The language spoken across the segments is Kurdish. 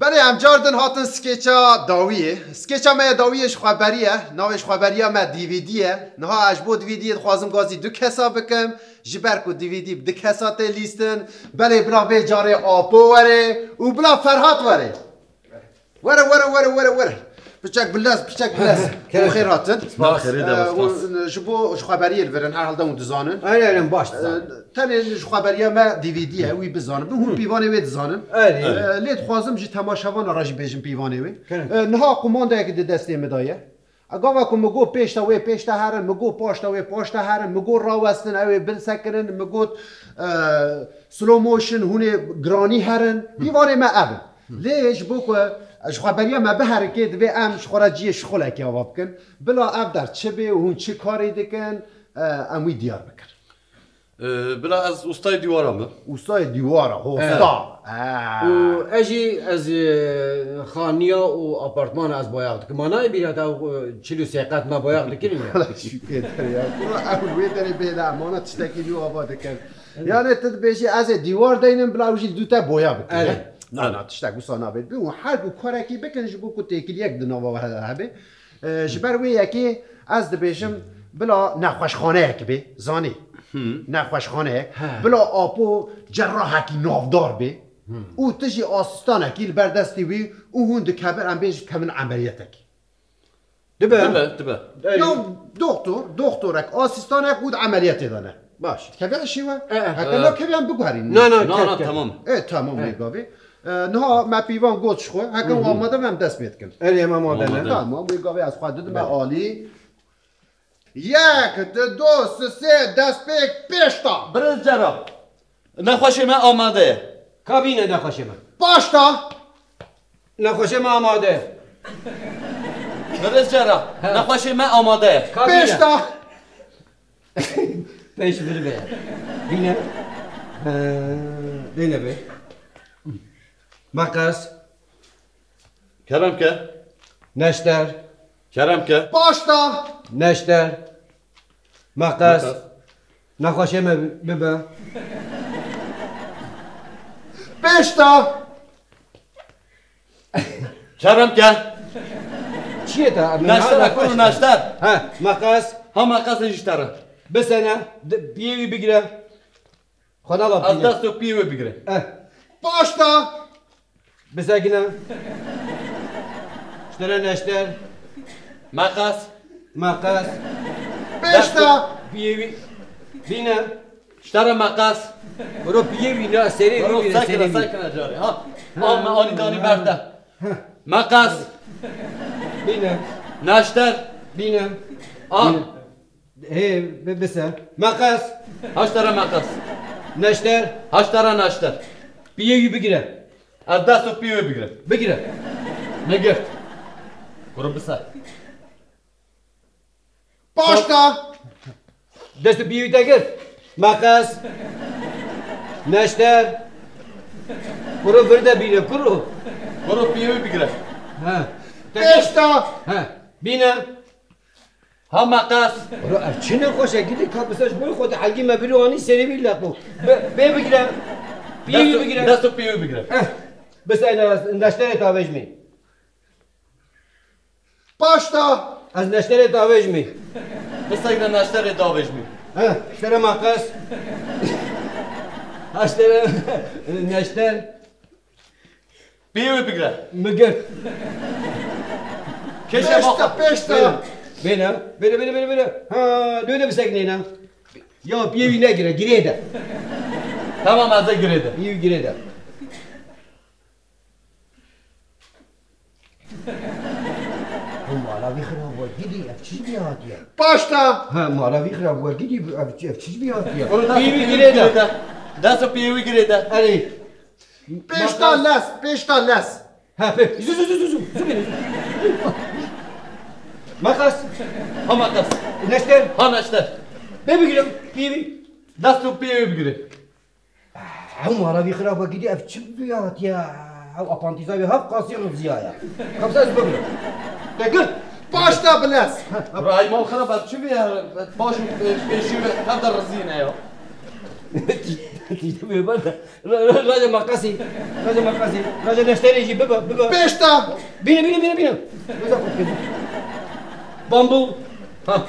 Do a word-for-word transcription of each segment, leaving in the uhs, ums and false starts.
Belê, em car din hatin skêça dawiyê. Skêça me ya dawiyê ji xweberî ye. Navê ji xweberiya me D V D ye. Niha ez ji bo D V D yê dixwazim gazî du kesa bikim. Ji ber ku D V D bi du kesa tê lîstin. Belê, bila vê carê Apo were û bila Ferhat were. Were, were, were, were, were. Piçek bi lez, piçek bi lez. Kerem. Xêr hatin. Na, xêrê de Ee, bas, bas. Hûn ji bo, ji xweberiyê li vir in, herhalde hûn dizanin. Aynen, aynen, baş dizanin. Ee, tenê ji xweberiya me D V D ye, wî bizanin. Hûn pîvanê wê dizanin. Erê. Ee, lê dixwazim ji temaşevana re jî bêjim pîvanê wê. Kerem. Ee, niha qumandeyekî di destê min de ye. Gava ku min got pêşta wê pêşta herin, min got paşta wê paşta herin, min got rawestin ew ê binsekirin, min got, e, slow motion hûn ê giranî herin. Pîvanê me ev in. Lê ji bo ku ji xweberiya me biherikê, divê em ji xwe re cihê şixulekê ava bikin. Bila ev der çi bê û hûn çi karê dikin, e, em wî diyar bikin. Ee, bila ez ustayê dîwara me. Ustayê dîwara, hosta. Ee. Û ez jî, ez, e, xaniya û apartmana ez boyax dikim. Ma nayê bîra te, e, çil û sê qet me boyax dikirin ya. Şûkê der ya. Kuro ew li wê derê bê de, em ana tiştekî nû ava dikin. Yani tu dibêjî ez ê dîwar deynim, bila ew jî li dû te boya bikin. Erê. Na, na, tiştek wisa nabê. Bi û her ku karekî bikin ji bo ku têkiliyek di nava we de hebe. E, ji ber wê yekê ez dibêjim bila nexweşxaneyek bê, zanî. Nexweşxaneyek. He. Bila Apo cerrahekî navdar bê. Û tu jî asistanekî li ber destî wî û hûn dikevin, em bêjin dikevin emeliyetekî. Dibe. Dibe, dibe. Erê. Ya doktor, doktorek, asistanek û di emeliyetê de ne. Baş. Dikeve şîwe? E, e. Heke E. nakeve em biguherîn. Na, na, Na, kes, na, kes. Tamam. E, tamam, E. wê gavê. E, niha me pîvan got ji xwe, heke Hı hı. wan me de em dest pê dikin. Erê, em amade Amade. ne? Tamam, wê gavê ez xwe didime Bele. alî. Yek, di, du, si, sê, dest pê, pêşta. Birêz Cera. Nexweşê me amade ye. Kabîne nexweşê me. Paşta. Nexweşê me amade ye. Birêz Cera. He. Nexweşê me amade ye. Kabîne. Pêşta. Pêş vir be. Bîne. He, bîne be. Meqes. Kerem ke. Neşter. Kerem ke. Paşta. Neşter. Meqes. Meqes. Nexweşê me bibe. Pêşta. Kerem ke. Çi ye te? Neşter, kuru neşter. Ha, meqes. Ha, meqes ji te re. Bisene, di, piyê wî bigire. Xwe nava pîne. Ez dest û piyê wê bigire. Eh. Paşta. Bisekine. Ji te re neşter. Meqes. Meqes. Pêşta. Piyê wî. Bîne. Ji te re meqes. Bro, piyê wî ne, serê wî Bro, bîne, sekine, serê wî. sekine carê, ha. Ha. Al me anî danî ber te. Ha. Meqes. Bîne. Neşter. Bîne. Al. Bîne. Hê, bi-, bise. Meqes. Ha ji te re meqes. Neşter. Ha ji te re neşter. Piyê wî bigire. Ez dest û piyê wê bigire. Bigire. Me girt. Kuro bise. Paşta. Dest û piyê wî te girt. Meqes. Neşter. Kuro vir de bîne, kuro. Kuro piyê wê bigire. Ha. Te girt. Pêşta. Ha. Bîne. Ha meqes. Ro ev çi nexweş e, gidî ka bisa ji bo xwe de hengî me birî anî serê wî leqo. Be, bê bigire. Piyê wî bigire. Dest û piyê wî bigire. Eh, bisa ene ez neşterê tavêjmî. Paşta. Ez neşterê tavêjmî. Bisa ene neşterê tavêjmî. Eh, ştere meqes. Ha ştere neşter. Piyê wê bigire. Mi girt. Keşe Pêşta, baka. pêşta. Bêne. Bêne, bêne, bêne, bêne. Ha, döne biseknêne. Ya piyê wî negire, girê de. Tamam, ez de girê de. Piyê wî girê de. Ew mala wî xirab bû, gidî, ev çi ji bî hatiye? Paşta. Ha, mala wî xirab bû, gidî, ev, ev çi ji bî hatiye? Oğlum, nasıl Piyê wî piyê girê wî de. girê de? Nasıl piyê wî girê de? Erê. Pêşta Meqes. lez, pêşta lez. Ha, pê. Zu, zu, zu, zu, zu. Zu beni. Meqes. Ha meqes. Neşter. Ha neşter. Ne bigirim? Piyê wî. Dest û piyê wî bigire. Ew mala wî xirab e, gidî ev çi bi ya hatiye? Ew apantîza wî heft qasî riziya ye. Kamsa ez bibim. Te girt. Paşta bilez. Ray mal xirab e, çi bi ya? Baş û pê-, pêşî wî hevde rizîne ya. Raja maqasî. Raja maqasî. Raja deşterê jî bibe, bibe. Pêşta! Bîne, bîne, bîne, bîne. Bambu. Ha.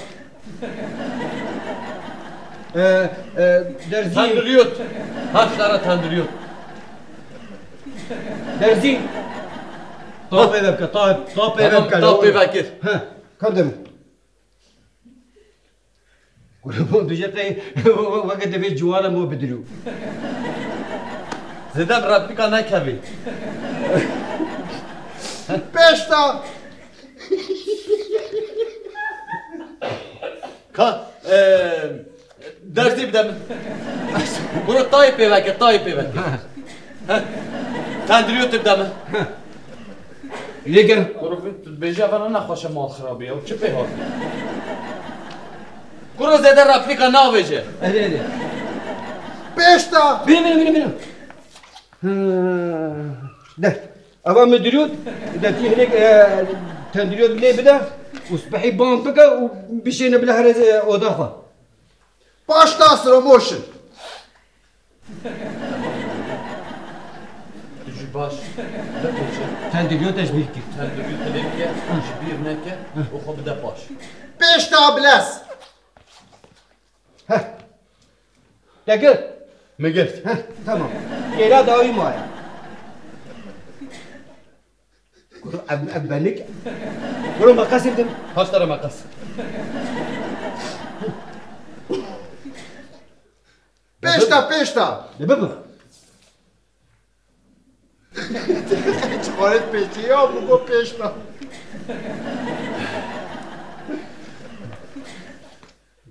E, e, derzî. Tenduriyot. Haş tane tenduriyot. Derzî. Ta pê veke, ta, ta pê veke. Tamam, ta pê vekir. Ha, kar deme. Grûbon duje qey weke devê ciwana mo bidirû. Zêde bi replîka nekevî. Pêşta! Ka, e, dersê bide min. Guro tayê pê veke, tayê pê veke. He? Tendiriyo tu bide min. Lê gel. Guro tu dibêje evana nexweşe mal xirabî ya. Çi pê hatî? Guro zêde replîka navêje. Erê, erê. Pêşta! Bine, bine, bine, bine. Hı, de. Eva müdüriyot, de tî hinek, e, tendiriyo lê bide. Û spehî ban bike û bişêne bile here, e, oda xwe. Paşta slow motion. Tu jî baş bipêçe. Tendiriyo te ji bîr kir. Tendiriyo te lê bike, ji bîr neke û xwe bide paş. Pêşta bilez. Heh. Te girt? Me girt. Heh, tamam. Kêra dawî maye. Kuro ev, ev benik. Kuro maqasê bidim. Paş tara maqas. Pêşta, pêşta. De bibe. Çixaret pêşiya, bigo pêşta.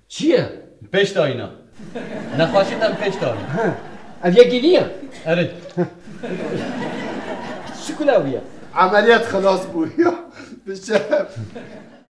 Çi ye? Pêşta îna. Nexweşî te pêşta îna. He. Ev yekî niye? Erê. Şikula wî ye. Emeliyat xilas bû ya. Biçe.